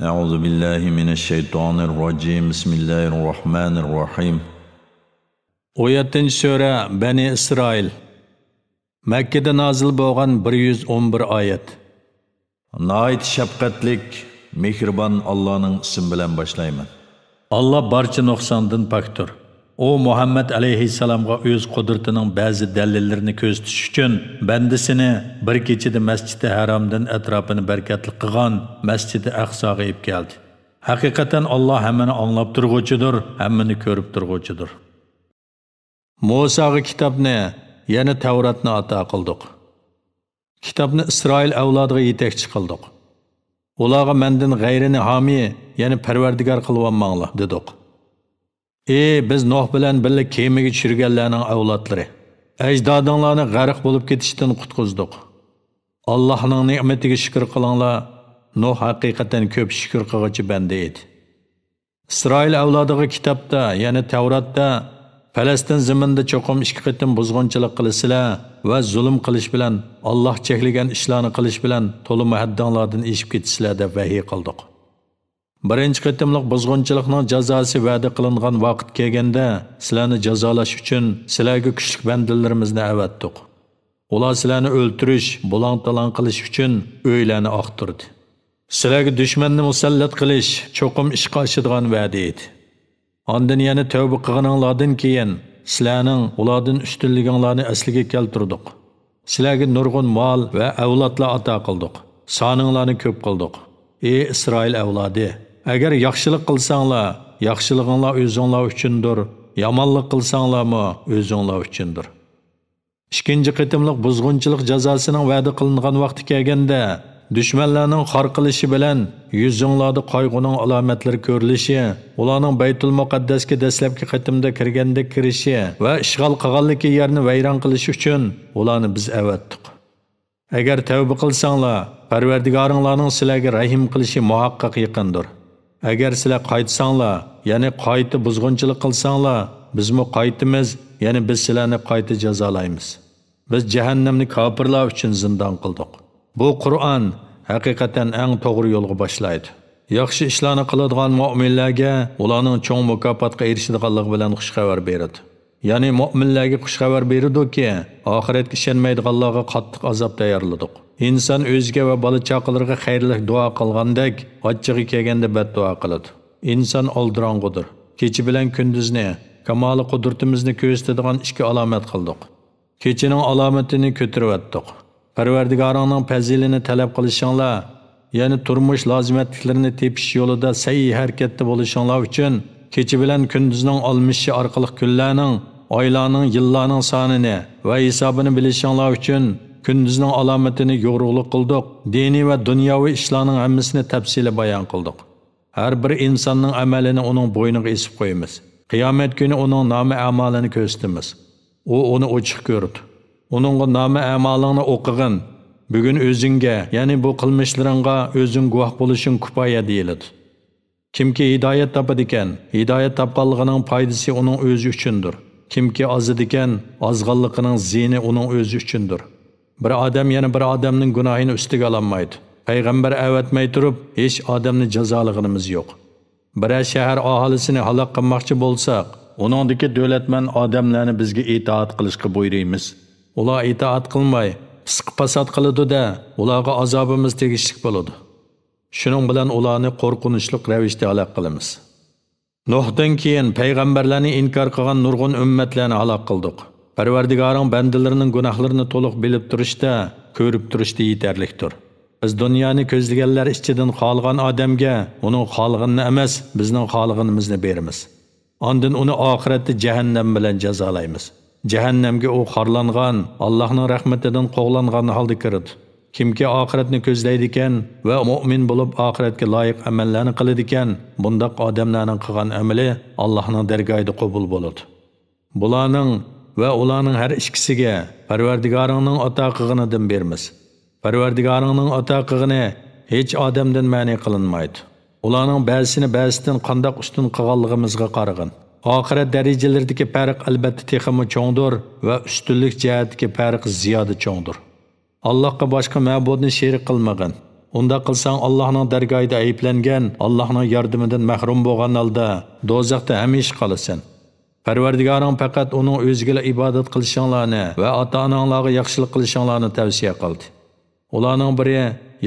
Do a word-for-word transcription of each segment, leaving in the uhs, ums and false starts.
أعوذ بالله من الشيطان الرجيم. بسم الله الرحمن الرحيم. ئون يەتتىنچى سۈرە، بەنى ئىسرائىل. مەككىدە نازىل بولغان بىر يۈز ئون بىر ئايەت. ناھايىتى شەپقەتلىك، مېھرىبان ئاللانىڭ ئىسمى بىلەن باشلايمەن. ئاللا بارچە نۇقساندىن پاكتۇر. ئۇ مۇھەممەد ئەلەيھىسسالامغا ئۆز قۇدرىتىنىڭ بەزى دەلىللىرىنى كۆرسىتىش ئۈچۈن بەندىسىنى بىر كېچىدە مەسچىدى ھەرامدىن ئەتراپىنى بەرىكەتلىك قىلغان مەسچىدى ئەقساغا ئېلىپ كەلدى. ھەقىقەتەن ئاللا ھەممىنى ئاڭلاپ تۇرغۇچىدۇر، ھەممىنى كۆرۈپ تۇرغۇچىدۇر. مۇساغا كىتابنى، يەنى تەۋراتنى ئاتا قىلدۇق. كىتابنى ئىسرائىل ئەۋلادىغا يېتەكچى قىلدۇق. ئۇلارغا مەندىن غەيرىنى ھامىي، يەنى پەرۋەردىگار قىلىۋالماڭلار، دېدۇق. ئى، بىز نۇھ بىلەن بىللە كېمىگە چۈشۈرگەنلەرنىڭ ئەۋلادلىرى! ئەجدادىڭلارنى غەرق بولۇپ كېتىشتىن قۇتقۇزدۇق. ئاللاھنىڭ نېمىتىگە شۈكۈر قىلىڭلار، نۇھ ھەقىقەتەن كۆپ شۈكۈر قىلغۇچى بەندە ئىدى. ئىسرائىل ئەۋلادىغا كىتابتا، يەنى تەۋراتتا، پەلەستىن زېمىنىدا چوقۇم ئىككى قېتىم بۇزغۇنچىلىق قىلىسىلەر ۋە زۇلۇم قىلىش بىلەن، ئاللاھ چەكلىگەن ئىشلارنى قىلىش بىلەن تولىمۇ ھەددىڭلاردىن ئېشىپ كېتىسىلەر، دەپ ۋەھىي قىلدۇق. بىرىنچى قېتىملىق بۇزغۇنچىلىقنىڭ جازاسى ۋەدە قىلىنغان ۋاقىت كەلگەندە، سىلەرنى جازالاش ئۈچۈن سىلەرگە كۈچلۈك بەندىلىرىمىزنى ئەۋەتتۇق. ئۇلار سىلەرنى ئۆلتۈرۈش، بۇلاڭ-تالاڭ قىلىش ئۈچۈن ئۆيلەرنى ئاختۇردى. سىلەرگە دۈشمەننى مۇسەللەت قىلىش چوقۇم ئىشقا ئاشىدىغان ۋەدە ئىدى. ئاندىن يەنە تەۋبە قىلغىنىڭلاردىن كېيىن، سىلەرنىڭ ئۇلاردىن ئۈستۈنلۈكۈڭلارنى ئەسلىگە كەلتۈردۇق. سىلەرگە نۇرغۇن مال ۋە ئەۋلادلار ئاتا قىلدۇق. سانىڭلارنى كۆپ قىلدۇق. ئى ئىسرائىل ئەۋلادى! ئەگەر ياخشىلىق قىلساڭلار، ياخشىلىقىڭلار ئۆزۈڭلار ئۈچۈندۇر، يامانلىق قىلساڭلارمۇ ئۆزۈڭلار ئۈچۈندۇر. ئىككىنچى قېتىملىق بۇزغۇنچىلىق جازاسىنىڭ ۋەدە قىلىنغان ۋاقتى كەلگەندە، دۈشمەنلەرنىڭ خار قىلىشى بىلەن يۈزۈڭلاردا قايغۇنىڭ ئالامەتلىرى كۆرۈلۈشى، ئۇلارنىڭ بەيتۇل مۇقەددەسكە دەسلەپكى قېتىمدا كىرگەندەك كىرىشى ۋە ئىشغال قىلغانلىكى يەرنى ۋەيران قىلىش ئۈچۈن ئۇلارنى بىز ئەۋەتتۇق. ئەگەر تەۋبە قىلساڭلار، پەرۋەردىگارىڭلارنىڭ سىلەرگە رەھىم قىلىشى مۇھەققەق يېقىندۇر. ئەگەر سىلەر قايتساڭلار، يەنى قايتا بۇزغۇنچىلىق قىلساڭلار، بىزمۇ قايتىمىز، يەنى بىز سىلەرنى قايتا جازالايمىز. بىز جەھەننەمنى كاپىرلار ئۈچۈن زىندان قىلدۇق. بۇ قۇرئان ھەقىقەتەن ئەڭ توغرا يولغا باشلايدۇ. ياخشى ئىشلارنى قىلىدىغان مۆمىنلەرگە ئۇلارنىڭ چوڭ مۇكاپاتقا ئېرىشىدىغانلىقى بىلەن خۇش خەۋەر بېرىدۇ. يەنى مۆمىنلەرگە خۇش خەۋەر بېرىدۇكى، ئاخىرەتكە ئىشەنمەيدىغانلارغا قاتتىق ئازاب تەييارلىدۇق. ئىنسان ئۆزىگە ۋە بالا-چاقىلىرىغا خەيرلىك دۇئا قىلغاندەك، ئاچچىقى كەلگەندە بەددۇئا قىلىدۇ. ئىنسان ئالدىراڭغۇدۇر. كېچە بىلەن كۈندۈزنى، كامالى قۇدرىتىمىزنى كۆرسىتىدىغان ئىككى ئالامەت قىلدۇق. كېچىنىڭ ئالامىتىنى كۆتۈرۈۋەتتۇق. پەرۋەردىگارىڭنىڭ پەزىلىنى تەلەپ قىلىشىڭلار، يەنى تۇرمۇش لازىمەتلىكلىرىنى تېپىش يولىدا سەي-ھەرىكەتتە بولۇشۇڭلار ئۈچۈن، كېچە بىلەن كۈندۈزنىڭ ئالمىشىشى ئارقىلىق كۈنلەرنىڭ، ئايلارنىڭ، يىللارنىڭ سانىنى ۋە ھېسابىنى بىلىشىڭلار ئۈچۈن، كۈندۈزنىڭ ئالامىتىنى يورۇقلۇق قىلدۇق. دىنىي ۋە دۇنياۋى ئىشلارنىڭ ھەممىسىنى تەپسىلىي بايان قىلدۇق. ھەر بىر ئىنساننىڭ ئەمەلىنى ئۇنىڭ بوينىغا ئېسىپ قويىمىز. قىيامەت كۈنى ئۇنىڭ نامە-ئەمالىنى كۆرسىتىمىز. ئۇ ئۇنى ئوچۇق كۆرىدۇ. ئۇنىڭغا نامە-ئەمالىڭنى ئوقۇغىن. بۈگۈن ئۆزۈڭگە، يەنى بۇ قىلمىشلىرىڭغا ئۆزۈڭ گۇۋاھ بولۇشۇڭ كۇپايە دېيىلىدۇ. كىمكى ھىدايەت تاپىدىكەن، ھىدايەت تاپقانلىقىنىڭ پايدىسى ئۇنىڭ ئۆزى ئۈچۈندۇر. كىمكى ئازىدىكەن، ئازغانلىقىنىڭ زىيىنى ئۇنىڭ ئۆزى ئۈچۈندۇر. بىر ئادەم يەنە بىر ئادەمنىڭ گۇناھىنى ئۈستىگە ئالالمايدۇ. پەيغەمبەر ئەۋەتمەي تۇرۇپ، ھېچ ئادەمنى جازالىغىنىمىز يوق. بىرەر شەھەر ئاھالىسىنى ھالاك قىلماقچى بولساق، ئۇنىڭدىكى دۆلەتمەن ئادەملەرنى بىزگە ئىتائەت قىلىشقا بۇيرۇيمىز. ئۇلار ئىتائەت قىلماي، پىسقا-پاسات قىلىدۇ-دە، ئۇلارغا ئازابىمىز تېگىشلىك بولىدۇ. شۇنىڭ بىلەن ئۇلارنى قورقۇنچلۇق رەۋىشتە ھالاك قىلىمىز. نۇھتىن كېيىن پەيغەمبەرلەرنى ئىنكار قىلغان نۇرغۇن ئۈممەتلەرنى ھالاك قىلدۇق. پەرۋەردىگارىڭ بەندىلىرىنىڭ گۇناھلىرىنى تولۇق بىلىپ تۇرۇشتا، كۆرۈپ تۇرۇشتا يېتەرلىكتۇر. بىز دۇنيانى كۆزلىگەنلەر ئىچىدىن خالىغان ئادەمگە ئۇنىڭ خالىغىنىنى ئەمەس، بىزنىڭ خالىغىنىمىزنى بېرىمىز. ئاندىن ئۇنى ئاخىرەتتە جەھەننەم بىلەن جازالايمىز. جەھەننەمگە ئۇ خارلانغان، ئاللاھنىڭ رەھمىتىدىن قوغلانغان ھالدا كىرىدۇ. كىمكى ئاخىرەتنى كۆزلەيدىكەن ۋە مۆمىن بولۇپ ئاخىرەتكە لايىق ئەمەللەرنى قىلىدىكەن، بۇنداق ئادەملەرنىڭ قىلغان ئەمىلى ئاللاھنىڭ دەرگاھىدا قوبۇل بولىدۇ. بۇلارنىڭ ۋە ئۇلارنىڭ ھەر ئىككىسىگە پەرۋەردىگارىڭنىڭ ئاتا قىلغىنىدىن بېرىمىز. پەرۋەردىگارىڭنىڭ ئاتا قىلغىنى ھېچ ئادەمدىن مەنئى قىلىنمايدۇ. ئۇلارنىڭ بەزىسىنى بەزىسىدىن قانداق ئۈستۈن قىلغانلىقىمىزغا قارىغىن. ئاخىرەت دەرىجىلىرىدىكى پەرق ئەلبەتتە تېخىمۇ چوڭدۇر ۋە ئۈستۈنلۈك جەھەتتىكى پەرق زىيادە چوڭدۇر. ئاللاھقا باشقا مەبۇدنى شېرىك قىلمىغىن. ئۇنداق قىلساڭ، ئاللاھنىڭ دەرگاھىدا ئەيىبلەنگەن، ئاللاھنىڭ ياردىمىدىن مەھرۇم بولغان ھالدا دوزاختا ھەمىشە قالىسەن. پەرۋەردىگارىڭ پەقەت ئۇنىڭ ئۆزىگىلا ئىبادەت قىلىشىڭلارنى ۋە ئاتا-ئاناڭلارغا ياخشىلىق قىلىشىڭلارنى تەۋسىيە قىلدى. ئۇلارنىڭ بىرى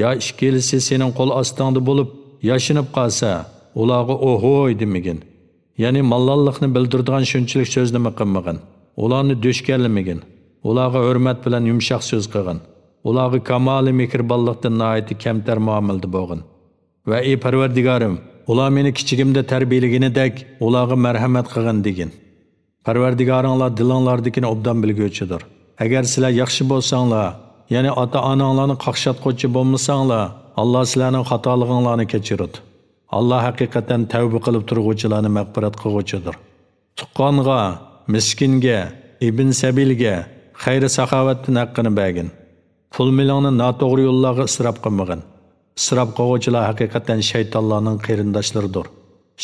يا ئىككىلىسى سېنىڭ قول ئاستىڭدا بولۇپ ياشىنىپ قالسا، ئۇلارغا «ئوھوي» دېمىگىن. يەنى ماللانلىقنى بىلدۈرىدىغان شۇنچىلىك سۆزنىمۇ قىلمىغىن. ئۇلارنى دۆشكەللىمىگىن. ئۇلارغا ھۆرمەت بىلەن يۇمشاق سۆز قىلغىن. ئۇلارغا كامالىي مېھرىبانلىقتىن ناھايىتى كەمتەر مۇئامىلىدە بولغىن. ۋە ئى پەرۋەردىگارىم، ئۇلار مېنى كىچىكىمدە تەربىيەلىگىنىدەك ئۇلارغا مەرھەمەت قىلغىن دېگىن. پەرۋەردىگارىڭلار دىلىڭلاردىكىنى ئوبدان بىلگۈچىدۇر. ئەگەر سىلەر ياخشى بولساڭلار، يەنى ئاتا-ئاناڭلارنى قاقشاتقۇچى بولمىساڭلار، ئاللا سىلەرنىڭ خاتالىقىڭلارنى كەچۈرىدۇ. ئاللا ھەقىقەتەن تەۋبە قىلىپ تۇرغۇچىلارنى مەغپىرەت قىلغۇچىدۇر. تۇغقانغا، مىسكىنگە، ئىبن سەبىلگە خەير-ساخاۋەتتىن ھەققىنى بەرگىن. پۇل-مېلىڭنى ناتوغرا يوللارغا ئىسراپ قىلمىغىن. ئىسراپ قىلغۇچىلار ھەقىقەتەن شەيتانلارنىڭ قېرىنداشلىرىدۇر.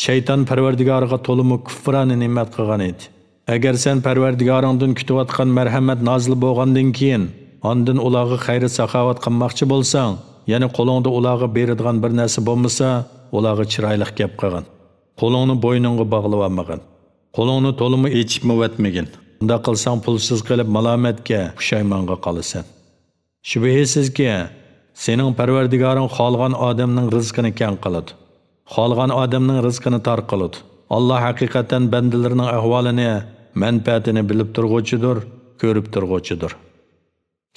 شەيتان پەرۋەردىگارىغا تولىمۇ كۇفرانە نېمەت قىلغان ئىدى. ئەگەر سەن پەرۋەردىگارىڭدىن كۈتۈۋاتقان مەرھەمەت نازىل بولغاندىن كېيىن، ئاندىن ئۇلارغا خەير-ساخاۋەت قىلماقچى بولساڭ، يەنى قولۇڭدا ئۇلارغا بېرىدىغان بىر نەرسە بولمىسا، ئۇلارغا چىرايلىق گەپ قىلغىن. قولۇڭنى بوينۇڭغا باغلىۋالمىغىن. قولۇڭنى تولىمۇ ئېچىپمۇۋەتمىگىن. ئۇنداق قىلساڭ، پۇلسىز قېلىپ مالامەتكە، پۇشايمانغا قالىسەن. شۈبھىسىزكى، سېنىڭ پەرۋەردىگارىڭ خالىغان ئادەمنىڭ رىزقىنى كەڭ قىلىدۇ. خالىغان ئادەمنىڭ رىزقىنى تار قىلىدۇ. ئاللا ھەقىقەتەن بەندىلىرىنىڭ ئەھۋالىنى، مەنپەئەتىنى بىلىپ تۇرغۇچىدۇر، كۆرۈپ تۇرغۇچىدۇر.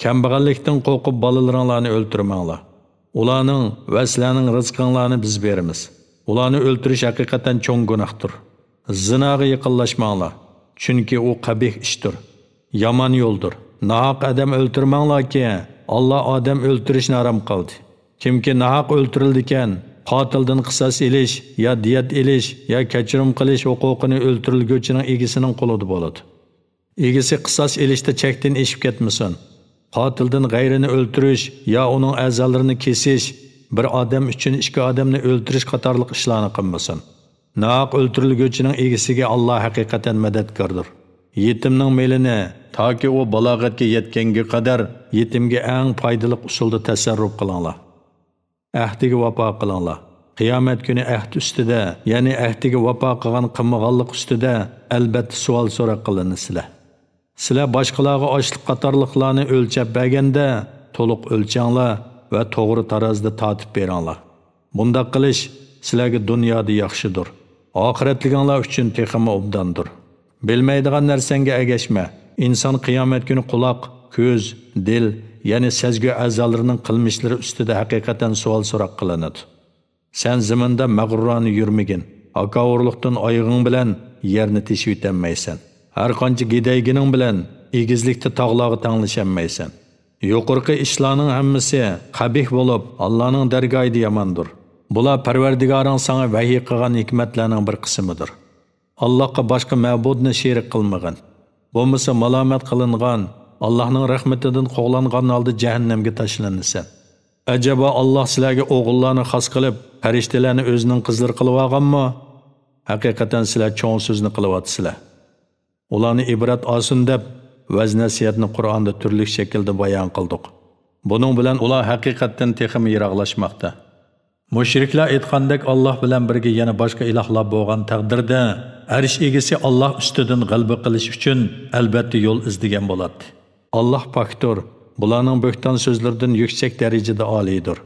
كەمبەغەللىكتىن قورقۇپ بالىلىرىڭلارنى ئۆلتۈرمەڭلار. ئۇلارنىڭ ۋە سىلەرنىڭ رىزقىڭلارنى بىز بېرىمىز. ئۇلارنى ئۆلتۈرۈش ھەقىقەتەن چوڭ گۇناھتۇر. زىناغا يېقىنلاشماڭلار. چۈنكى ئۇ قەبىھ ئىشتۇر. يامان يولدۇر. ناھەق ئادەم ئۆلتۈرمەڭلاركى، ئاللا ئادەم ئۆلتۈرۈشنى ھارام قىلدى. كىمكى ناھەق ئۆلتۈرۈلىدىكەن، قاتىلدىن قىساس ئېلىش يا دىيەت ئېلىش يا كەچۈرۈم قىلىش ھوقۇقىنى ئۆلتۈرۈلگۈچىنىڭ ئىگىسىنىڭ قولىدا بولىدۇ. ئىگىسى قىساس ئېلىشتا چەكتىن ئېشىپ كەتمىسۇن. قاتىلدىن غەيرىنى ئۆلتۈرۈش يا ئۇنىڭ ئەزالىرىنى كېسىش، بىر ئادەم ئۈچۈن ئىككى ئادەمنى ئۆلتۈرۈش قاتارلىق ئىشلارنى قىلمىسۇن. ناھەق ئۆلتۈرۈلگۈچىنىڭ ئىگىسىگە ئاللا ھەقىقەتەن مەدەتكاردۇر. يېتىمنىڭ مېلىنى، تاكى ئۇ بالاغەتكە يەتكەنگە قەدەر، يېتىمگە ئەڭ پايدىلىق ئۇسۇلدا تەسەررۇپ قىلىڭلار. ئەھدىگە ۋاپا قىلىڭلار. قىيامەت كۈنى ئەھد ئۈستىدە، يەنى ئەھدىگە ۋاپا قىلغان قىلمىغانلىق ئۈستىدە ئەلبەتتە سوئال سوراق قىلىنىسىلەر. سىلەر باشقىلارغا ئاشلىق قاتارلىقلارنى ئۆلچەپ بەرگەندە، تولۇق ئۆلچەڭلار ۋە توغرا تارازىدا تارتىپ بېرىڭلار. بۇنداق قىلىش سىلەرگە دۇنيادا ياخشىدۇر. ئاخىرەتلىكىڭلار ئۈچۈن تېخىمۇ ئوبداندۇر. بىلمەيدىغان نەرسەڭگە ئەگەشمە. ئىنسان قىيامەت كۈنى قۇلاق، كۆز، دىل، يەنى سەزگۈ ئەزالىرىنىڭ قىلمىشلىرى ئۈستىدە ھەقىقەتەن سوئال سوراق قىلىنىدۇ. سەن زېمىندا مەغرۇرانە يۈرمىگىن. ھاكاۋۇرلۇقتىن ئايىغىڭ بىلەن يەرنى تېشىۋېتەلمەيسەن. ھەرقانچە گېدەيگىنىڭ بىلەن ئېگىزلىكتە تاغلارغا تەڭلىشەلمەيسەن. يۇقىرىقى ئىشلارنىڭ ھەممىسى قەبىھ بولۇپ، ئاللانىڭ دەرگاھىدا ياماندۇر. بۇلار پەرۋەردىگارىڭ ساڭا ۋەھىي قىلغان ھېكمەتلەرنىڭ بىر قىسمىدۇر. ئاللاھقا باشقا مەبۇدنى شېرىك قىلمىغىن. بولمىسا مالامەت قىلىنغان، ئاللاھنىڭ رەھمىتىدىن قوغلانغان ھالدا جەھەننەمگە تاشلىنىسەن. ئەجەبا ئاللاھ سىلەرگە ئوغۇللارنى خاس قىلىپ، پەرىشتىلەرنى ئۆزىنىڭ قىزلىرى قىلىۋالغانمۇ؟ ھەقىقەتەن سىلەر چوڭ سۆزنى قىلىۋاتىسىلەر. ئۇلارنى ئىبرەت ئالسۇن دەپ، ۋەز-نەسىھەتنى قۇرئاندا تۈرلۈك شەكىلدە بايان قىلدۇق. بۇنىڭ بىلەن ئۇلار ھەقىقەتتىن تېخىمۇ يىراقلاشماقتا. مۇشرىكلار ئېيتقاندەك، ئاللاھ بىلەن بىرگە يەنە باشقا ئىلاھلار بولغان تەقدىردە، ئەرش ئىگىسى ئاللاھ ئۈستىدىن غەلىبە قىلىش ئۈچۈن ئەلبەتتە يول ئىزدىگەن بولاتتى. ئاللاھ پاكتۇر، بۇلارنىڭ بۆھتان سۆزلىرىدىن يۈكسەك دەرىجىدە ئالىيدۇر.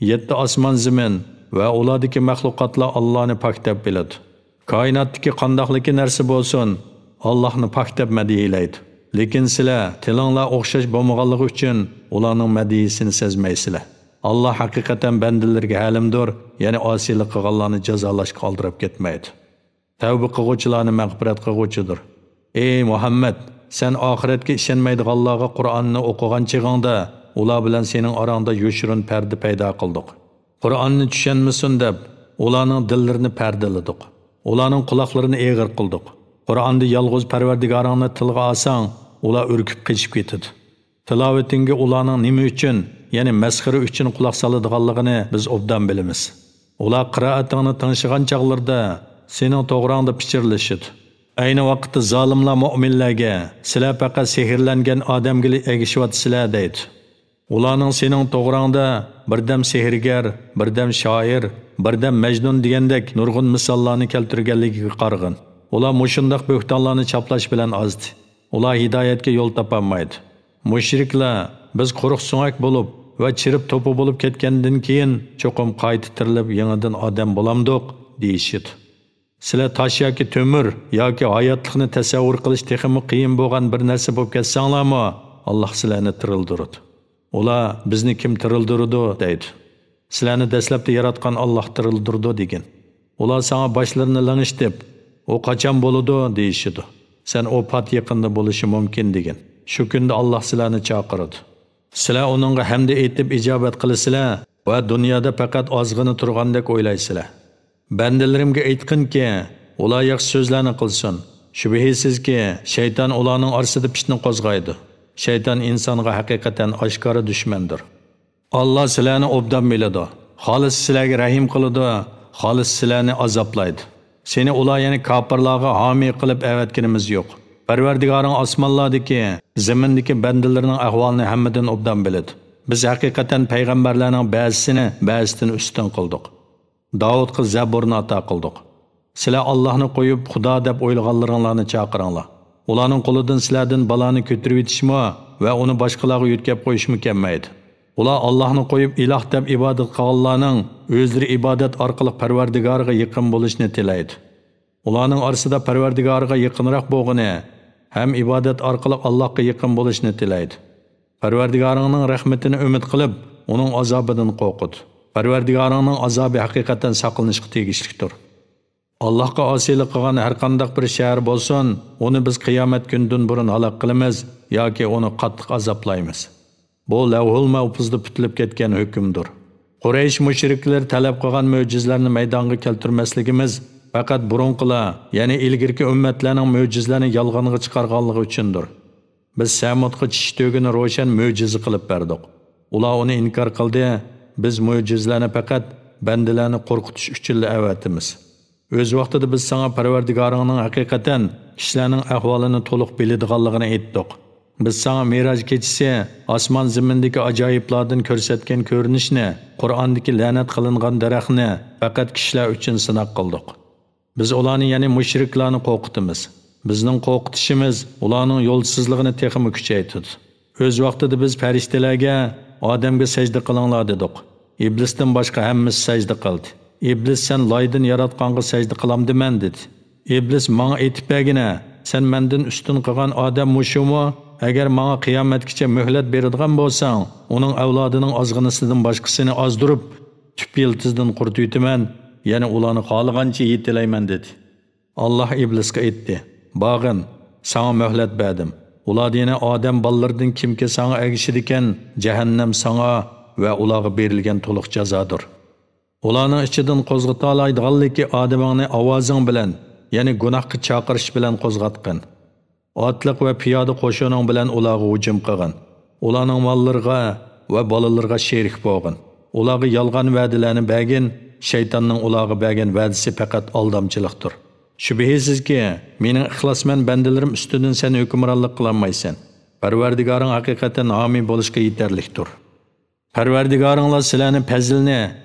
يەتتە ئاسمان زېمىن ۋە ئۇلاردىكى مەخلۇقاتلار ئاللانى پاك دەپ بىلىدۇ. كائىناتتىكى قانداقلىكى نەرسە بولسۇن، ئاللاھنى پاك دەپ مەدھىيلەيدۇ. لېكىن سىلەر تىلىڭلار ئوخشاش بولمىغانلىقى ئۈچۈن ئۇلارنىڭ مەدھىيىسىنى سەزمەيسىلەر. ئاللاھ ھەقىقەتەن بەندىلىرىگە ھەلىمدۇر، يەنى ئاسىيلىق قىلغانلارنى جازالاشقا ئالدىراپ كەتمەيدۇ. تەۋبە قىلغۇچىلارنى مەغپىرەت قىلغۇچىدۇر. ئەي مۇھەممەد، سەن ئاخىرەتكە ئىشەنمەيدىغانلارغا قۇرئاننى ئوقۇغان چېغىڭدا، ئۇلار بىلەن سېنىڭ ئاراڭدا يوشۇرۇن پەردە پەيدا قىلدۇق. قۇرئاننى چۈشەنمىسۇن دەپ، ئۇلارنىڭ دىللىرىنى پەردىلىدۇق. ئۇلارنىڭ قۇلاقلىرىنى ئېغىر قىلدۇق. قۇرئاندا يالغۇز پەرۋەردىگارىڭنى تىلغا ئالساڭ، ئۇلار ئۈركۈپ قېچىپ كېتىدۇ. تىلاۋىتىڭگە ئۇلارنىڭ نېمە ئۈچۈن، يەنى مەسخىرە ئۈچۈن قۇلاق سالىدىغانلىقىنى بىز ئوبدان بىلىمىز. ئۇلار قىرائىتىڭنى تىڭشىغان چاغلىرىدا سېنىڭ توغراڭدا پىچىرلىشىدۇ. ئەينى ۋاقىتتا زالىملار مۆمىنلەرگە، سىلەر پەقەت سېھىرلەنگەن ئادەمگىلا ئەگىشىۋاتىسىلەر دەيدۇ. ئۇلارنىڭ سېنىڭ توغراڭدا بىردەم سېھىرگەر، بىردەم شائىر، بىردەم مەجنۇن دېگەندەك نۇرغۇن مىساللارنى كەلتۈرگەنلىكىگە قارىغىن. ئۇلار مۇشۇنداق بۆھتانلارنى چاپلاش بىلەن ئازدى. ئۇلار ھىدايەتكە يول تاپالمايدۇ. مۇشرىكلار، «بىز قۇرۇق سۆڭەك بولۇپ ۋە چىرىپ توپا بولۇپ كەتكەندىن كېيىن چوقۇم قايتا تىرىلىپ يېڭىدىن ئادەم بولامدۇق؟» دېيىشىدۇ. سىلەر تاش ياكى تۆمۈر ياكى ھاياتلىقنى تەسەۋۋۇر قىلىش تېخىمۇ قىيىن بولغان بىر نەرسە بولۇپ كەتسەڭلارمۇ، ئاللاھ سىلەرنى تىرىلدۈرىدۇ. ئۇلار، «بىزنى كىم تىرىلدۈرىدۇ؟» دەيدۇ. «سىلەرنى دەسلەپتە ياراتقان ئاللاھ تىرىلدۈرىدۇ» دېگىن. ئۇلار ساڭا باشلىرىنى لىڭشىتىپ، «ئۇ قاچان بولىدۇ؟» دېيىشىدۇ. سەن، «ئۇ پات يېقىندا بولۇشى مۇمكىن» دېگىن. شۇ كۈندە ئاللاھ سىلەرنى چاقىرىدۇ. سىلەر ئۇنىڭغا ھەمدە ئېيتىپ ئىجابەت قىلىسىلەر ۋە دۇنيادا پەقەت ئازغىنە تۇرغاندەك ئويلايسىلەر. بەندىلىرىمگە ئېيتقىنكى، ئۇلار ياخشى سۆزلەرنى قىلسۇن. شۈبھىسىزكى، شەيتان ئۇلارنىڭ ئارىسىدا پىتنە قوزغايدۇ. شەيتان ئىنسانغا ھەقىقەتەن ئاشكارا دۈشمەندۇر. ئاللاھ سىلەرنى ئوبدان بىلىدۇ. خالىسا سىلەرگە رەھىم قىلىدۇ، خالىسا سىلەرنى ئازابلايدۇ. سېنى ئۇلار، يەنى كاپىرلارغا ھامىي قىلىپ ئەۋەتكىنىمىز يوق. پەرۋەردىگارىڭ ئاسمانلاردىكى، زېمىندىكى بەندىلىرىنىڭ ئەھۋالىنى ھەممىدىن ئوبدان بىلىدۇ. بىز ھەقىقەتەن پەيغەمبەرلەرنىڭ بەزىسىنى بەزىسىدىن ئۈستۈن قىلدۇق. داۋۇتقا زەبۇرنى ئاتا قىلدۇق. سىلەر ئاللاھنى قويۇپ، خۇدا دەپ ئويلىغانلىرىڭلارنى چاقىرىڭلار. ئۇلارنىڭ قولىدىن سىلەردىن بالانى كۆتۈرۈۋېتىشمۇ ۋە ئۇنى باشقىلارغا يۆتكەپ قويۇشمۇ كەلمەيدۇ. ئۇلار ئاللاھنى قويۇپ، ئىلاھ دەپ ئىبادەت قىلغانلارنىڭ ئۆزلىرى ئىبادەت ئارقىلىق پەرۋەردىگارىغا يېقىن بولۇشنى تىلەيدۇ. ئۇلارنىڭ ئارىسىدا پەرۋەردىگارىغا يېقىنراق بولغىنى ھەم ئىبادەت ئارقىلىق ئاللاھقا يېقىن بولۇشنى تىلەيدۇ. پەرۋەردىگارىڭنىڭ رەھمىتىنى ئۈمىد قىلىپ، ئۇنىڭ ئازابىدىن قورقۇت. پەرۋەردىگارىڭنىڭ ئازابى ھەقىقەتەن ساقلىنىشقا تېگىشلىكتۇر. ئاللاھقا ئاسىيلىق قىلغان ھەرقانداق بىر شەھەر بولسۇن، ئۇنى بىز قىيامەت كۈنىدىن بۇرۇن ھالاك قىلىمىز ياكى ئۇنى قاتتىق ئازابلايمىز. بۇ لەۋھۇل مەھپۇزدا پۈتۈلۈپ كەتكەن ھۆكۈمدۇر. قۇرەيش مۇشرىكلىرى تەلەپ قىلغان مۆجىزىلەرنى مەيدانغا كەلتۈرمەسلىكىمىز پەقەت بۇرۇنقىلار، يەنى ئىلگىرىكى ئۈممەتلەرنىڭ مۆجىزىلەرنى يالغانغا چىقارغانلىقى ئۈچۈندۇر. بىز سەمۇدقا چىشى تۆگىنى روشەن مۆجىزە قىلىپ بەردۇق. ئۇلار ئۇنى ئىنكار قىلدى. بىز مۆجىزىلەرنى پەقەت بەندىلەرنى قورقۇتۇش ئۈچۈنلا ئەۋەتىمىز. ئۆز ۋاقتىدا بىز ساڭا پەرۋەردىگارىڭنىڭ ھەقىقەتەن كىشىلەرنىڭ ئەھۋالىنى تولۇق بىلىدىغانلىقىنى ئېيتتۇق. بىز ساڭا مىراج كېچىسى ئاسمان زېمىندىكى ئاجايىپلاردىن كۆرسەتكەن كۆرۈنۈشنى، قۇرئاندىكى لەنەت قىلىنغان دەرەخنى پەقەت كىشىلەر ئۈچۈن سىناق قىلدۇق. بىز ئۇلارنى، يەنى مۇشرىكلارنى قورقۇتىمىز. بىزنىڭ قورقۇتۇشىمىز ئۇلارنىڭ يولسىزلىقىنى تېخىمۇ كۈچەيتىدۇ. ئۆز ۋاقتىدا بىز پەرىشتىلەرگە، «ئادەمگە سەجدە قىلىڭلار» دېدۇق. ئىبلىستىن باشقا ھەممىسى سەجدە قىلدى. ئىبلىس، «سەن لايدىن ياراتقانغا سەجدە قىلامدىمەن؟» دېدى. ئىبلىس، «ماڭا ئېيتىپ بەرگىنە، سەن مەندىن ئۈستۈن قىلغان ئادەم مۇشۇمۇ؟ ئەگەر ماڭا قىيامەتكىچە مۆھلەت بېرىدىغان بولساڭ، ئۇنىڭ ئەۋلادىنىڭ ئازغىنىسىدىن باشقىسىنى ئازدۇرۇپ، تۈپ يىلتىزىدىن قۇرۇتۇۋېتىمەن، يەنى ئۇلارنى خالىغانچە يېتىلەيمەن» دېدى. ئاللاھ ئىبلىسقا ئېيتتى، «بارغىن، ساڭا مۆھلەت بەردىم. ئۇلاردىن، يەنى ئادەم بالىلىرىدىن كىمكى ساڭا ئەگىشىدىكەن، جەھەننەم ساڭا ۋە ئۇلارغا بېرىلگەن تولۇق جازادۇر. ئۇلارنىڭ ئىچىدىن قوزغىتالايدىغانلىكى ئادىمىڭنى ئاۋازىڭ بىلەن، يەنى گۇناھقا چاقىرىش بىلەن قوزغاتقىن. ئاتلىق ۋە پىيادە قوشۇنۇڭ بىلەن ئۇلارغا ھۇجۇم قىلغىن. ئۇلارنىڭ ماللىرىغا ۋە بالىلىرىغا شېرىك بولغىن. ئۇلارغا يالغان ۋەدىلەرنى بەرگىن، شەيتاننىڭ ئۇلارغا بەرگەن ۋەدىسى پەقەت ئالدامچىلىقتۇر. شۈبھىسىزكى، مېنىڭ ئىخلاسمەن بەندىلىرىم ئۈستىدىن سەن ھۆكۈمرانلىق قىلالمايسەن. پەرۋەردىگارىڭ ھەقىقەتەن ھامىي بولۇشقا يېتەرلىكتۇر. پەرۋەردىگارىڭلار سىلەرنى پەزلىنى،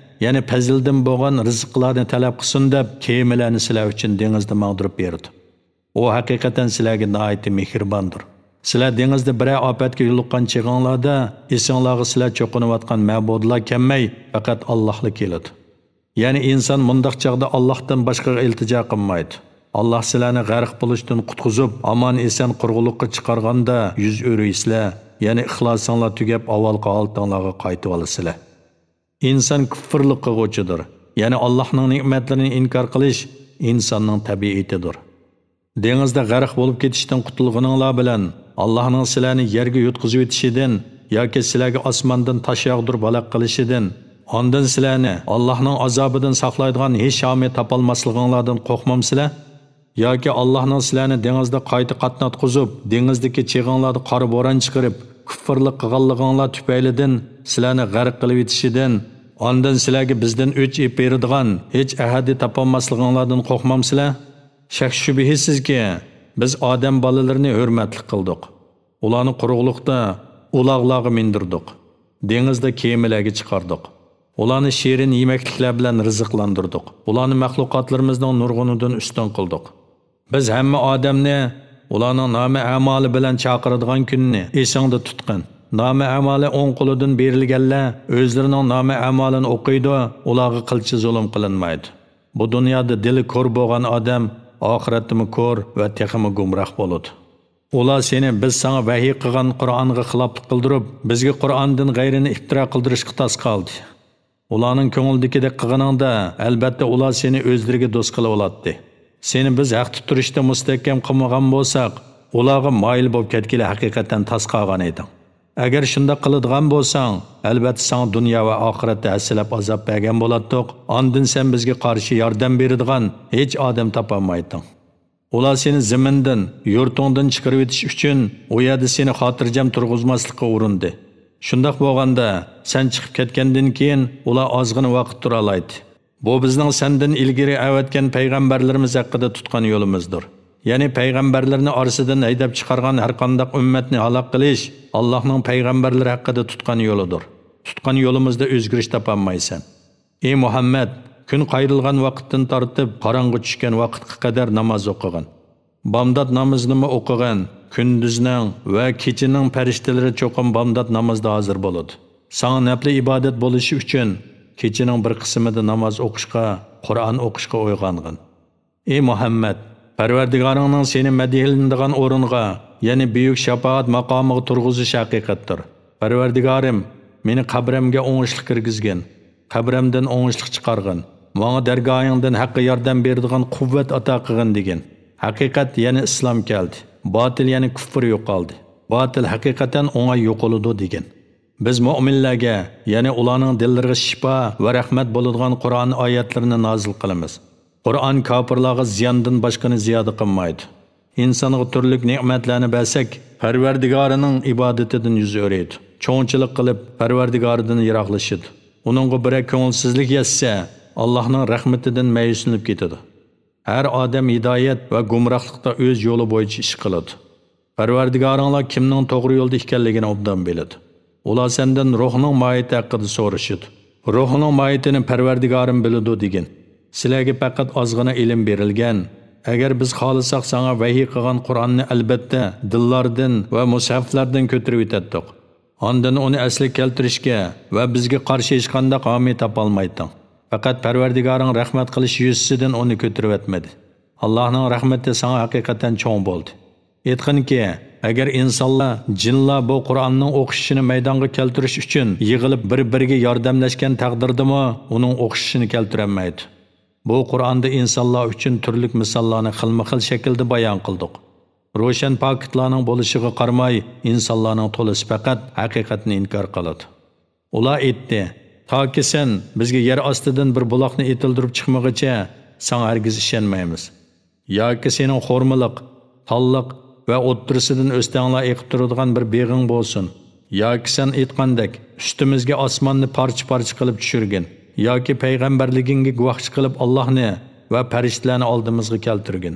يەنى پەزلىدىن بولغان رىزىقلارنى تەلەپ قىلسۇن دەپ، كېمىلەرنى سىلەر ئۈچۈن دېڭىزدا ماڭدۇرۇپ بېرىدۇ. ئۇ ھەقىقەتەن سىلەرگە ناھايىتى مېھرىباندۇر. سىلەر دېڭىزدا بىرەر ئاپەتكە يولۇققان چېغىڭلاردا، ئېسىڭلارغا سىلەر چوقۇنۇۋاتقان مەبۇدلار كەلمەي، پەقەت ئاللاھلا كېلىدۇ. يەنى ئىنسان مۇنداق چاغدا ئاللاھتىن باشقىغا ئىلتىجا قىلمايدۇ. ئاللاھ سىلەرنى غەرق بولۇشتىن قۇتقۇزۇپ، ئامان-ئېسەن قۇرغۇنلۇققا چىقارغاندا يۈز ئۆرۈيسىلەر، يەنى ئىخلاسىڭلار تۈگەپ، ئاۋۋالقى ھالىتىڭلارغا قايتىۋالىسىلەر. ئىنسان كۇفرلۇق قىلغۇچىدۇر. يەنى ئاللاھنىڭ نېمەتلىرىنى ئىنكار قىلىش ئىنساننىڭ تەبىئىتىدۇر. دېڭىزدا غەرق بولۇپ كېتىشتىن قۇتۇلغىنىڭلار بىلەن، ئاللاھنىڭ سىلەرنى يەرگە يۇتقۇزۇۋېتىشىدىن ياكى سىلەرگە ئاسماندىن تاش ياغدۇرۇپ ھالاك قىلىشىدىن، ئاندىن سىلەرنى ئاللاھنىڭ ئازابىدىن ساقلايدىغان ھېچ ھامىي تاپالماسلىقىڭلاردىن قورقمامسىلەر؟ ياكى ئاللاھنىڭ سىلەرنى دېڭىزدا قايتا قاتناتقۇزۇپ، دېڭىزدىكى چېغىڭلاردا قارا بوران چىقىرىپ، كۇفرلۇق قىلغانلىقىڭلار تۈپەيلىدىن سىلەرنى غەرق قىلىۋېتىشىدىن، ئاندىن سىلەرگە بىزدىن ئۆچ ئېلىپ بېرىدىغان ھېچ ئەھەدى تاپالماسلىقىڭلاردىن قورقمامسىلەر؟ شەك-شۈبھىسىزكى، بىز ئادەم بالىلىرىنى ھۆرمەتلىك قىلدۇق. ئۇلارنى قۇرۇقلۇقتا ئۇلاغلارغا مىندۈردۇق. دېڭىزدا كېمىلەرگە چىقاردۇق. ئۇلارنى شېرىن يېمەكلىكلەر بىلەن رىزىقلاندۇردۇق. ئۇلارنى مەخلۇقاتلىرىمىزنىڭ نۇرغۇنىدىن ئۈستۈن قىلدۇق. بىز ھەممە ئادەمنى ئۇلارنىڭ نامە ئەمالى بىلەن چاقىرىدىغان كۈننى ئېسىڭدە تۇتقىن. نامە ئەمالى ئوڭ قولىدىن بېرىلگەنلەر ئۆزلىرىنىڭ نامە ئەمالىنى ئوقۇيدۇ، ئۇلارغا قىلچە زۇلۇم قىلىنمايدۇ. بۇ دۇنيادا دىلى كور بولغان ئادەم ئاخىرەتتىمۇ كور ۋە تېخىمۇ گۇمراھ بولىدۇ. ئۇلار سېنى بىز ساڭا ۋەھىي قىلغان قۇرئانغا خىلاپلىق قىلدۇرۇپ، بىزگە قۇرئاندىن غەيرىنى ئىپتىرا قىلدۇرۇشقا تاسقالدى. ئۇلارنىڭ كۆڭلىدىكىدەك قىلغىنىڭدا، ئەلبەتتە ئۇلار سېنى ئۆزلىرىگە دوست قىلىۋالاتتى. سېنى بىز ھەقتە تۇرۇشتا مۇستەھكەم قىلمىغان بولساق، ئۇلارغا مايىل بولۇپ كەتكىلى ھەقىقەتەن تاسقالغان ئىدىڭ. ئەگەر شۇنداق قىلىدىغان بولساڭ، ئەلبەتتە ساڭا دۇنيا ۋە ئاخىرەتتە ھەسسىلەپ ئازاب بەرگەن بولاتتۇق، ئاندىن سەن بىزگە قارشى ياردەم بېرىدىغان ھېچ ئادەم تاپالمايتتىڭ. ئۇلار سېنى زېمىندىن، يۇرتۇڭدىن چىقىرىۋېتىش ئۈچۈن ئۇ يەردە سېنى خاتىرجەم تۇرغۇزماسلىققا ئۇرۇندى. شۇنداق بولغاندا، سەن چىقىپ كەتكەندىن كېيىن ئۇلار ئازغىنە ۋاقىت تۇرالايتتى. بۇ بىزنىڭ سەندىن ئىلگىرى ئەۋەتكەن پەيغەمبەرلىرىمىز ھەققىدە تۇتقان يولىمىزدۇر. يەنى پەيغەمبەرلەرنى ئارىسىدىن ھەيدەپ چىقارغان ھەرقانداق ئۈممەتنى ھالاك قىلىش ئاللاھنىڭ پەيغەمبەرلىرى ھەققىدە تۇتقان يولىدۇر. تۇتقان يولىمىزدا ئۆزگىرىش تاپالمايسەن. ئى مۇھەممەد، كۈن قايرىلغان ۋاقىتتىن تارتىپ قاراڭغۇ چۈشكەن ۋاقىتقا قەدەر ناماز ئوقۇغىن. بامدات نامىزىنىمۇ ئوقۇغىن. كۈندۈزنىڭ ۋە كېچىنىڭ پەرىشتىلىرى چوقۇم بامدات نامىزىدا ھازىر بولىدۇ. ساڭا نەپلى ئىبادەت بولۇشى ئۈچۈن كېچىنىڭ بىر قىسمىدا ناماز ئوقۇشقا، قۇرئان ئوقۇشقا ئويغانغىن. ئى مۇھەممەد، پەرۋەردىگارىڭنىڭ سېنى مەدھىيلىنىدىغان ئورۇنغا، يەنى بۈيۈك شاپائەت ماقامىغا تۇرغۇزۇشى ھەقىقەتتۇر. پەرۋەردىگارىم، مېنى قەبرەمگە ئوڭۇشلۇق كىرگۈزگىن، قەبرەمدىن ئوڭۇشلۇق چىقارغىن. ماڭا دەرگاھىڭدىن ھەققە ياردەم بېرىدىغان قۇۋۋەت ئاتا قىلغىن دېگىن. ھەقىقەت، يەنى ئىسلام كەلدى. باتىل، يەنى كۇفر يوقالدى. باتىل ھەقىقەتەن ئوڭاي يوقىلىدۇ دېگىن. بىز مۆمىنلەرگە، يەنى ئۇلارنىڭ دىللىرىغا شىپا ۋە رەھمەت بولىدىغان قۇرئان ئايەتلىرىنى نازىل قىلىمىز. قۇرئان كاپىرلارغا زىياندىن باشقىنى زىيادە قىلمايدۇ. ئىنسانغا تۈرلۈك نېمەتلەرنى بەرسەك، پەرۋەردىگارىنىڭ ئىبادىتىدىن يۈز ئۆرۈيدۇ. چوڭچىلىق قىلىپ، پەرۋەردىگارىدىن يىراقلىشىدۇ. ئۇنىڭغا بىرەر كۆڭۈلسىزلىك يەتسە، ئاللاھنىڭ رەھمىتىدىن مەيۈسلىنىپ كېتىدۇ. ھەر ئادەم ھىدايەت ۋە گۇمراھلىقتا ئۆز يولى بويىچە ئىش قىلىدۇ. پەرۋەردىگارىڭلار كىمنىڭ توغرا يولدا ئىكەنلىكىنى ئوبدان بىلىدۇ. ئۇلار سەندىن روھنىڭ ماھىيىتى ھەققىدە سورىشىدۇ. روھنىڭ ماھىيىتىنى پەرۋەردىگارىم بىلىدۇ دېگىن. سىلەرگە پەقەت ئازغىنا ئىلىم بېرىلگەن. ئەگەر بىز خالىساق ساڭا ۋەھىي قىلغان قۇرئاننى ئەلبەتتە دىللاردىن ۋە مۇسھەفلەردىن كۆتۈرۈۋېتەتتۇق. ئاندىن ئۇنى ئەسلىگە كەلتۈرۈشكە ۋە بىزگە قارشى ھېچقانداق ھامىي تاپالمايتتىڭ. پەقەت پەرۋەردىگارىڭ رەھمەت قىلىش يۈزىسىدىن ئۇنى كۆتۈرۈۋەتمىدى. ئاللاھنىڭ رەھمىتى ساڭا ھەقىقەتەن چوڭ بولدى. ئېيتقىنكى، ئەگەر ئىنسانلار، جىنلار بۇ قۇرئاننىڭ ئوقۇشۇشىنى مەيدانغا كەلتۈرۈش ئۈچۈن يىغىلىپ بىر-بىرىگە ياردەملەشكەن تەقدىردىمۇ ئۇنىڭ ئوخشىشىنى كەلتۈرەلمەيدۇ. بۇ قۇرئاندا ئىنسانلار ئۈچۈن تۈرلۈك مىساللارنى خىلمۇ خىل شەكىلدە بايان قىلدۇق. روشەن پاكىتلارنىڭ بولۇشىغا قارىماي، ئىنسانلارنىڭ تولىسى پەقەت ھەقىقەتنى ئىنكار قىلىدۇ. ئۇلار ئېيتتى، تاكى سەن بىزگە يەر ئاستىدىن بىر بۇلاقنى ئېتىلدۈرۈپ چىقمىغىچە ساڭا ھەرگىز ئىشەنمەيمىز. ياكى سېنىڭ خورمىلىق، تاللىق ۋە ئوتتۇرىسىدىن ئۆستەڭلار ئېقىپ تۇرىدىغان بىر بېغىڭ بولسۇن. ياكى سەن ئېيتقاندەك ئۈستىمىزگە ئاسماننى پارچە-پارچە قىلىپ چۈشۈرگىن. ياكى پەيغەمبەرلىكىڭگە گۇۋاھچى قىلىپ ئاللاھنى ۋە پەرىشتىلەرنى ئالدىمىزغا كەلتۈرگىن.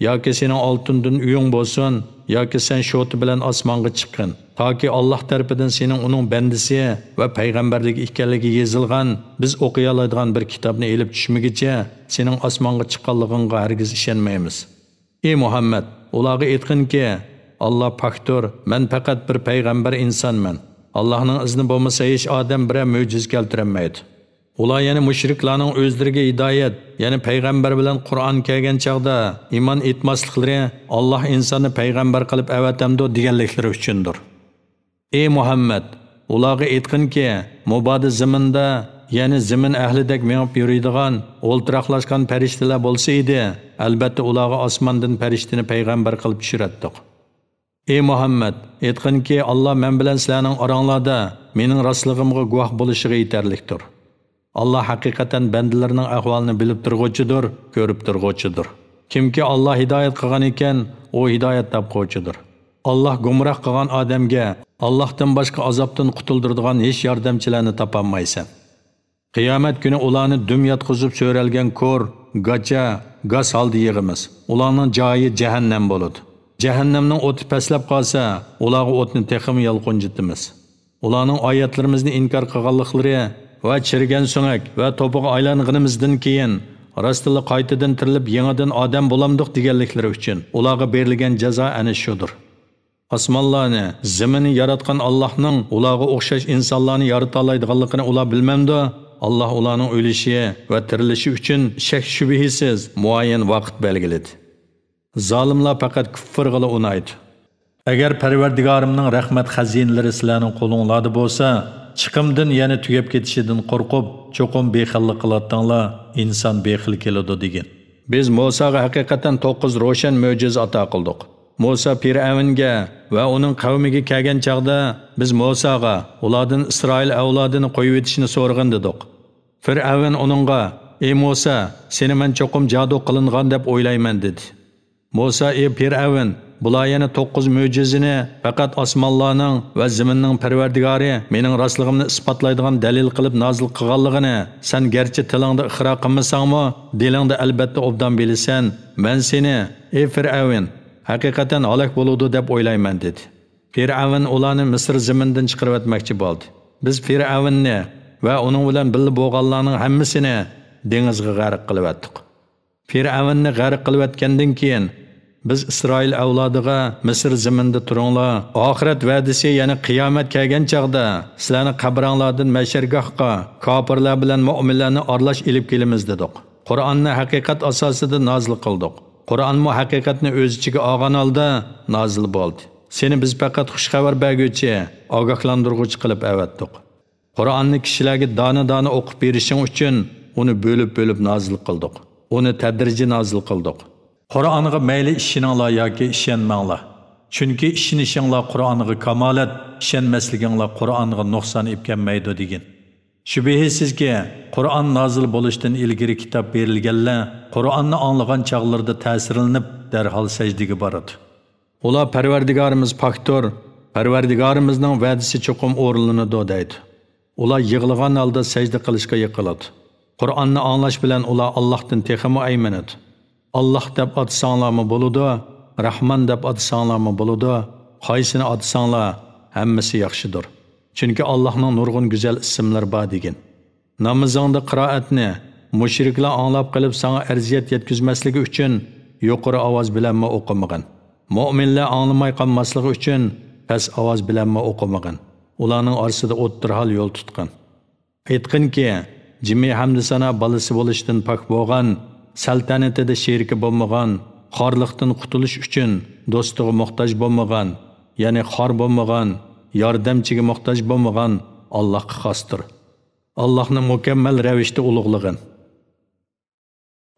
ياكى سېنىڭ ئالتۇندىن ئۆيۈڭ بولسۇن، ياكى سەن شوتا بىلەن ئاسمانغا چىققىن. تاكى ئاللاھ تەرىپىدىن سېنىڭ ئۇنىڭ بەندىسى ۋە پەيغەمبەرلىك ئىكەنلىكى يېزىلغان، بىز ئوقۇيالايدىغان بىر كىتابنى ئېلىپ چۈشمىگىچە سېنىڭ ئاسمانغا چىققانلىقىڭغا ھەرگىز ئىشەنمەيمىز. ئى مۇھەممەد، ئۇلارغا ئېيتقىنكى، ئاللاھ پاكتۇر، مەن پەقەت بىر پەيغەمبەر ئىنسانمەن. ئاللاھنىڭ ئىزنى بولمىسا ھېچ ئادەم بىرەر مۆجىزە كەلتۈرەلمەيدۇ. ئۇلار يەنە مۇشرىكلارنىڭ ئۆزلىرىگە ھىدايەت، يەنى پەيغەمبەر بىلەن قۇرئان كەلگەن چاغدا ئىمان ئېيتماسلىقلىرى، ئاللاھ ئىنساننى پەيغەمبەر قىلىپ ئەۋەتەمدۇ دېگەنلىكلىرى ئۈچۈندۇر. ئى مۇھەممەد، ئۇلارغا ئېيتقىنكى، مۇبادا زېمىندا، يەنى زېمىن ئەھلىدەك مېڭىپ يۈرىدىغان، ئولتۇراقلاشقان پەرىشتىلەر بولسا ئىدى، ئەلبەتتە ئۇلارغا ئاسماندىن پەرىشتىنى پەيغەمبەر قىلىپ چۈشۈرەتتۇق. ئى مۇھەممەد، ئېيتقىنكى، ئاللاھ مەن بىلەن سىلەرنىڭ ئاراڭلاردا مېنىڭ راستلىقىمغا گۇۋاھ بولۇشىغا يېتەرلىكتۇر. ئاللاھ ھەقىقەتەن بەندىلىرىنىڭ ئەھۋالىنى بىلىپ تۇرغۇچىدۇر، كۆرۈپ تۇرغۇچىدۇر. كىمكى ئاللاھ ھىدايەت قىلغان ئىكەن، ئۇ ھىدايەت تاپقۇچىدۇر. ئاللاھ گۇمراھ قىلغان ئادەمگە ئاللاھتىن باشقا ئازابتىن قۇتۇلدۇرىدىغان ھېچ ياردەمچىلەرنى تاپالمايسەن. قىيامەت كۈنى ئۇلارنى دۈم ياتقۇزۇپ سۆرەلگەن كور، گاچا، گاس ھالدا يىغىمىز. ئۇلارنىڭ جايى جەھەننەم بولىدۇ. جەھەننەمنىڭ ئوتى پەسلەپ قالسا، ئۇلارغا ئوتنى تېخىمۇ يالقۇنجىتىمىز. ئۇلارنىڭ ئايەتلىرىمىزنى ئىنكار قىلغانلىقلىرى ۋە چىرىگەن سۆڭەك ۋە توپىغا ئايلانغىنىمىزدىن كېيىن، راستلا قايتىدىن تىرىلىپ يېڭىدىن ئادەم بولامدۇق دېگەنلىكلىرى ئۈچۈن ئۇلارغا بېرىلگەن جازا ئەنە شۇدۇر. ئاسمانلارنى، زېمىننى ياراتقان ئاللاھنىڭ ئۇلارغا ئوخشاش ئىنسانلارنى يارىتالايدىغانلىقىنى ئۇلار بىلمەمدۇ؟ ئاللاھ ئۇلارنىڭ ئۆلۈشى ۋە تىرىلىشى ئۈچۈن شەك-شۈبھىسىز مۇئەييەن ۋاقىت بەلگىلىدى. زالىملار پەقەت كۇففۇرغىلا ئۇنايدۇ. ئەگەر پەرۋەردىگارىمنىڭ رەھمەت خەزىنىلىرى سىلەرنىڭ قولۇڭلاردا بولسا، چىقىمدىن، يەنى تۈگەپ كېتىشىدىن قورقۇپ، چوقۇم بېخىللىق قىلاتتىڭلار، ئىنسان بېخىل كېلىدۇ، دېگىن. بىز مۇساغا ھەقىقەتەن توققۇز روشەن مۆجىزە ئاتا قىلدۇق. مۇسا پىرئەۋنگە ۋە ئۇنىڭ قەۋمىگە كەلگەن چاغدا، بىز مۇساغا ئۇلاردىن ئىسرائىل ئەۋلادىنى قويۇۋېتىشنى سورىغىن، دېدۇق. پىرئەۋن ئۇنىڭغا، ئى مۇسا، سېنى مەن چوقۇم جادۇ قىلىنغان دەپ ئويلايمەن، دېدى. مۇسا، ئى پىرئەۋن، بۇلار يەنە توققۇز مۆجىزىنى پەقەت ئاسمانلارنىڭ ۋە زېمىننىڭ پەرۋەردىگارى مېنىڭ راستلىقىمنى ئىسپاتلايدىغان دەلىل قىلىپ نازىل قىلغانلىقىنى سەن گەرچە تىلىڭدا ئىقرار قىلمىساڭمۇ، دىلىڭدا ئەلبەتتە ئوبدان بىلىسەن. مەن سېنى، ئى پىرئەۋن، ھەقىقەتەن ھالاك بولىدۇ دەپ ئويلايمەن، دېدى. پىرئەۋن ئۇلارنى مىسىر زېمىنىدىن چىقىرىۋەتمەكچى بولدى. بىز پىرئەۋننى ۋە ئۇنىڭ بىلەن بىللە بولغانلارنىڭ ھەممىسىنى دېڭىزغا غەرق قىلىۋەتتۇق. پىرئەۋننى غەرق قىلىۋەتكەندىن كېيىن، بىز ئىسرائىل ئەۋلادىغا، مىسىر زېمىنىدا تۇرۇڭلار، ئاخىرەت ۋەدىسى، يەنى قىيامەت كەلگەن چاغدا سىلەرنى قەبرەڭلاردىن مەھشەرگاھقا كاپىرلار بىلەن مۆمىنلەرنى ئارىلاش ئېلىپ كېلىمىز، دېدۇق. قۇرئاننى ھەقىقەت ئاساسىدا نازىل قىلدۇق. قۇرئانمۇ ھەقىقەتنى ئۆز ئىچىگە ئالغان ھالدا نازىل بولدى. سېنى بىز پەقەت خۇش خەۋەر بەرگۈچى، ئاگاھلاندۇرغۇچى قىلىپ ئەۋەتتۇق. قۇرئاننى كىشىلەرگە دانە-دانە ئوقۇپ بېرىشىڭ ئۈچۈن ئۇنى بۆلۈپ-بۆلۈپ نازىل قىلدۇق. ئۇنى تەدرىجىي نازىل قىلدۇق. قۇرئانغا مەيلى ئىشىنىڭلار ياكى ئىشەنمەڭلار. چۈنكى ئىشىنىشىڭلار قۇرئانغا كامالەت، ئىشەنمەسلىكىڭلار قۇرئانغا نۇقسان ئېلىپ كەلمەيدۇ، دېگىن. شۈبھىسىزكى، قۇرئان نازىل بولۇشتىن ئىلگىرى كىتاب بېرىلگەنلەر قۇرئاننى ئاڭلىغان چاغلىرىدا تەسىرلىنىپ، دەرھال سەجدىگە بارىدۇ. ئۇلار، پەرۋەردىگارىمىز پاكتۇر، پەرۋەردىگارىمىزنىڭ ۋەدىسى چوقۇم ئورۇنلىنىدۇ، دەيدۇ. ئۇلار يىغلىغان ھالدا سەجدە قىلىشقا يىقىلىدۇ. قۇرئاننى ئاڭلاش بىلەن ئۇلار ئاللاھتىن تېخىمۇ ئەيمىنىدۇ. ئاللاھ دەپ ئاتىساڭلارمۇ بولىدۇ، راھمان دەپ ئاتىساڭلارمۇ بولىدۇ، قايسىنى ئاتىساڭلار، ھەممىسى ياخشىدۇر. چۈنكى ئاللاھنىڭ نۇرغۇن گۈزەل ئىسىملىرى بار، دېگىن. نامىزىڭدا قىرائەتنى مۇشرىكلار ئاڭلاپ قېلىپ ساڭا ئەزىيەت يەتكۈزمەسلىكى ئۈچۈن يۇقىرى ئاۋاز بىلەنمۇ ئوقۇمىغىن. مۆمىنلەر ئاڭلىماي قالماسلىقى ئۈچۈن پەس ئاۋاز بىلەنمۇ ئوقۇمىغىن. ئۇلارنىڭ ئارىسىدا ئوتتۇرا ھال يول تۇتقىن. ئېيتقىنكى، جىمى ھەمدۇ سانا بالىسى بولۇشتىن پاك بولغان، سەلتەنىتىدە شېرىكى بولمىغان، خارلىقتىن قۇتۇلۇش ئۈچۈن دوستىغا موھتاج بولمىغان، يەنى خار بولمىغان، ياردەمچىگە موھتاج بولمىغان ئاللاھقا خاستۇر. ئاللاھنى مۇكەممەل رەۋىشتە ئۇلۇغلىغىن.